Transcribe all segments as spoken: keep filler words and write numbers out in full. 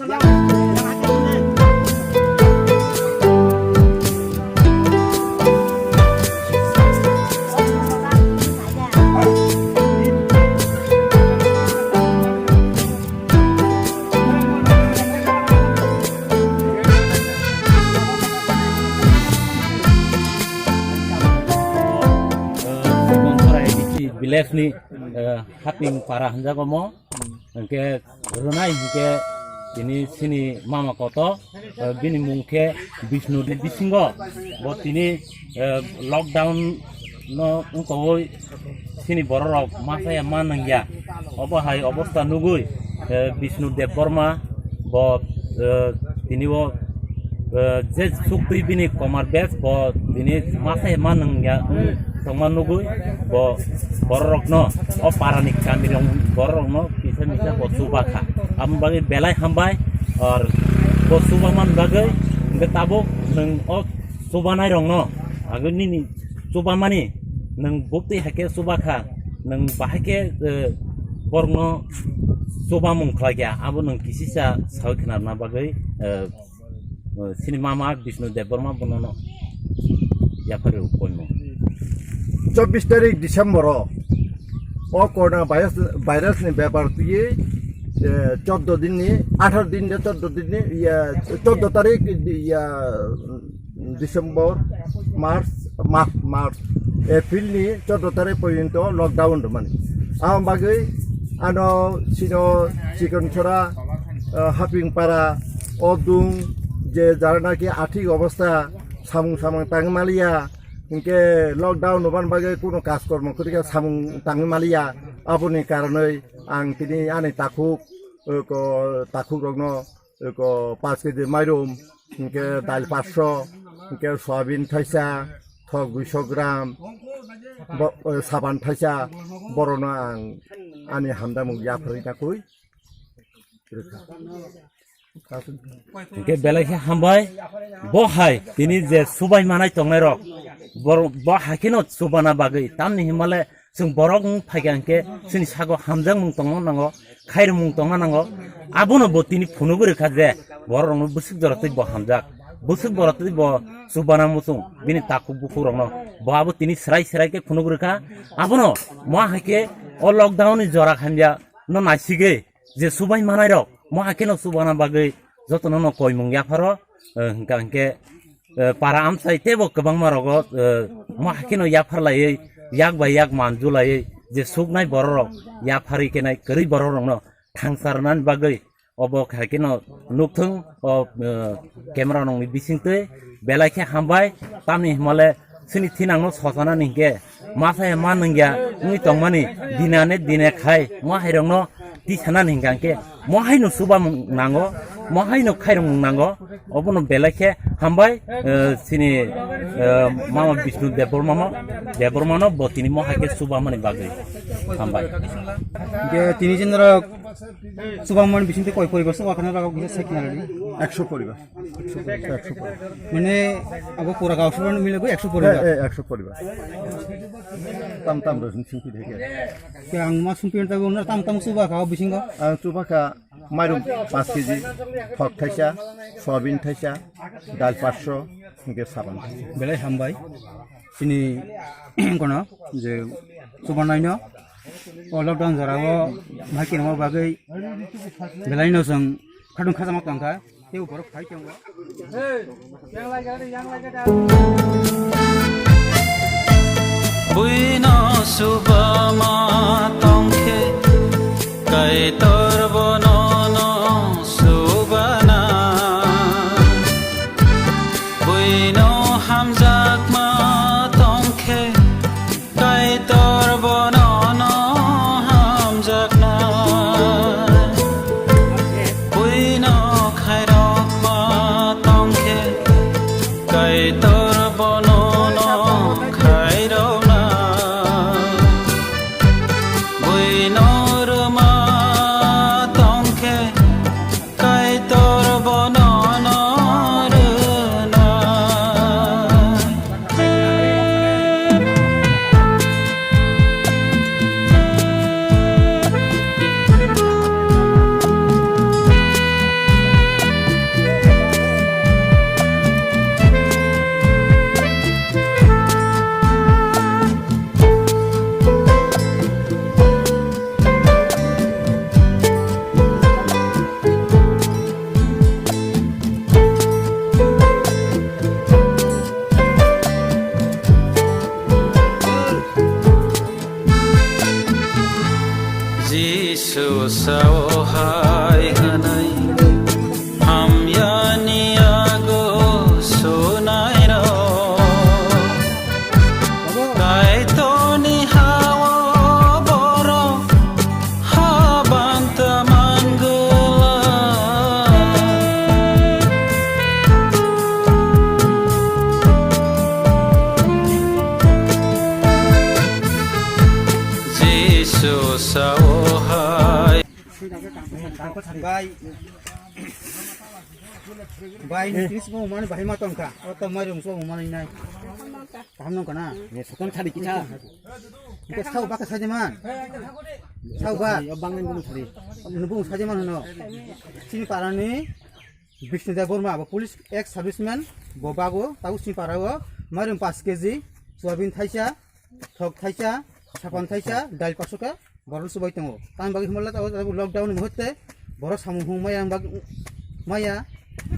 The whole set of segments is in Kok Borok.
Sikon Chora A D C village ni, eh, Haping para hinjago mo. Hingke rwnai hingke tini sini mama koto, eh, bini mung khe Bishnu ni bisingo bo tini, eh, lockdown no wngkowoi sini bororok ma saya ma nangya. Obo hai obosta nugui, eh, Bishnu Debbarma bo, eh, tini o, eh, je suktwi bini komar bes bo tini ma saya ma nangya wng tongma nugui bo bororokno o parani kamirok bororokno kisa misa bo chubakha. Aboni bagwi belai hambai, ar bo chubamani bagwi hingke tabuk nwng o chubanairokno agwi nini chubamani nwng buktwi hai khe chubakha, nwng bahai khe, eh, borokno chubamung khlaikha, abo nwng kisisa sawi khnarna bagwi, eh, eh, sini mama Bishnu Debbarma bonono yapharwi koimo. Chobbish tarik December o, o corona virus, virus ni bepar twiwi, eh, chordo din ni, atharo din de chordo din ni, iya, chordo tarik, iya, December, March, March, March, April ni chordo tarik porjonto lockdown rwmani. Aboni bagwi ano sino Chikonchora, eh, Hapingpara, Odung, je jara naki athik obostha samung samung tangwi maliya, hinkhe lockdown rwmani bagwi kuno kaj kormo kwrwikha samung tangwi maliya, aboni karonwi ang tini ani takhuk, eh, ko, takhuk rokno eko paanch kg mairum, hingke dal paanch sho, hingke soyabin thaisa, thok dui sho gram, bo-, eh, saban thaisa, borokno ang ani hamdamung yapharwi nakui. Hingke belai khe hambai, bo hai tini je subai manai tongnai rok, bor-, bo hai kheno chubana bagwi, tamni himale Chwng borok wng phaikha hinkhe chwngni sago hamjakmung tongna nango, khairokmung tongna nango. Abono bo tini phunugwi rwkha je borok rokno bwswk jora twi bo hamjak, bwswk jora twi bo chubana muchung bini takhuk bukhukrokno. Bo abo tini swrai swrai khe phunugwi rwkha. Abono mo hai khe o lockdown ni jora hamya no naisigwi je subai manai rok mo hai kheno chubana bagwi jotono no koimung yapharo, eh, hingka hinkhe, eh, para amchai teibo kwbangma rogo, eh, mo hai kheno yaphar laiwi, yak bai yak manju laiwi je suknai borok rok yapharwi khe nai kwrwi borok rokno thangsa rwnani bagwi obo hai kheno nukthung o, eh, camera nokni bisingtwi belai khe hambai tamni himale chini thinangno sosanani hinkhe Masa ya ma nungya wngwi tongmani dinane dine khai mo hairokno tisanani hingka hinkhe mo haino chubamung nango, mo haino khairokmung nango, obono belai khe hambai, eh, chini, eh, mama Bishnu Debbarmano, Debbarmano bo tini mo hai khe chubamani bagwi hambai. Hinkhe tini chini rok chubamani bisingtwi koi poribar chubakhana rok bisa sekna rani? Ekso poribar. Ekso poribar. Mane abo pura gausubano mile bo ekso poribar. Eh, eh, ekso poribar. Tam tam rosni singki dheke. Ke ang ma sumpi ta bo na tam tam chubakha bisingo. Ang chubakha mairum paanch kg, thok thaisa, soyabin thaisa, dal paanch sho, hingke saban thaisa. Belai hambai. Chini kono je chubanaino o lockdown jorao bhai kinamo bagwi belaino chwng khatung khajama tongkha. Tei borok phai tongo. Buino subama tongkhe, Kaitor bono no subana. Buino hamjakma tongkhe, Kaitor bono no hamjakna, buino khairokma tongkhe, Kaitor bono no khairokna, buino rwma Bai. Bai, ni kis mo mani bahai ma tongkha. O to mairum so mo mani nai. Kaham nong kana? Ye, sokam sari kisa. Ke sau ba ka sajeman. Sau ba. Yo, bang nang bung sari. Nubung sajeman no. Sini parani Bishnu Debbarma, abo police ex serviceman, bo bago, tago sini para o, mairum paanch K G, soyabin thaisa, thok thaisa, sapan thaisa, dail paso khe, borok subai tongo. Tamni bagwi hwnba le abo lockdown ni muhurte, borok samung hung maya bag-, maya,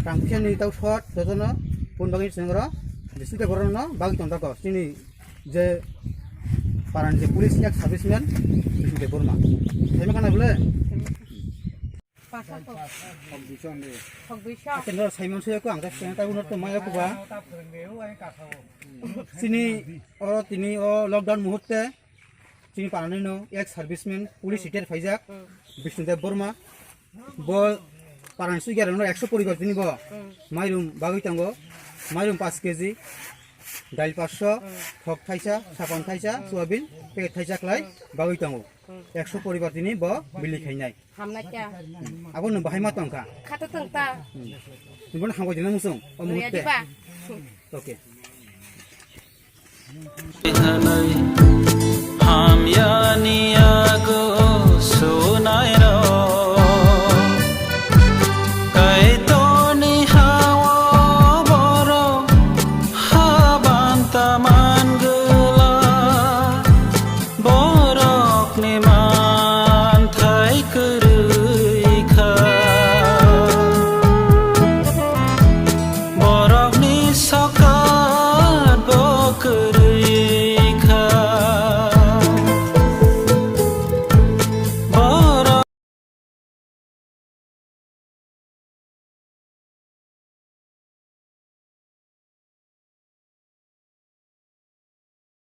rang puisa ni tau short, jotono, pun bagwi chengro, Bishnu Debbarma no bagwi tong tako, sini je parani je police ex serviceman, Bishnu Debbarma. Thaima kana bole? Pasa ko. Thok duiso. Ake nor Simon soya ko ang ta sena ta unor to maya ko ba. Sini oro tini o lockdown muhurte sini parani no ex serviceman police retired phaijak Bishnu Debbarma. Bo parani suigar no ekso poribar tini bo. Mairum bagwi tango. Mairum paanch K G. Dail paso, thok thaisa, sapan thaisa, soyabin, packet thaisa khlai bagwi tango. Ekso poribar tini bo bili khainai. Hamnai kya? Abo no bahai ma tongkha. Khato tongta. Nibon hangoi dina musung. O Roya muhurte. Diba? Okay. Hamya ni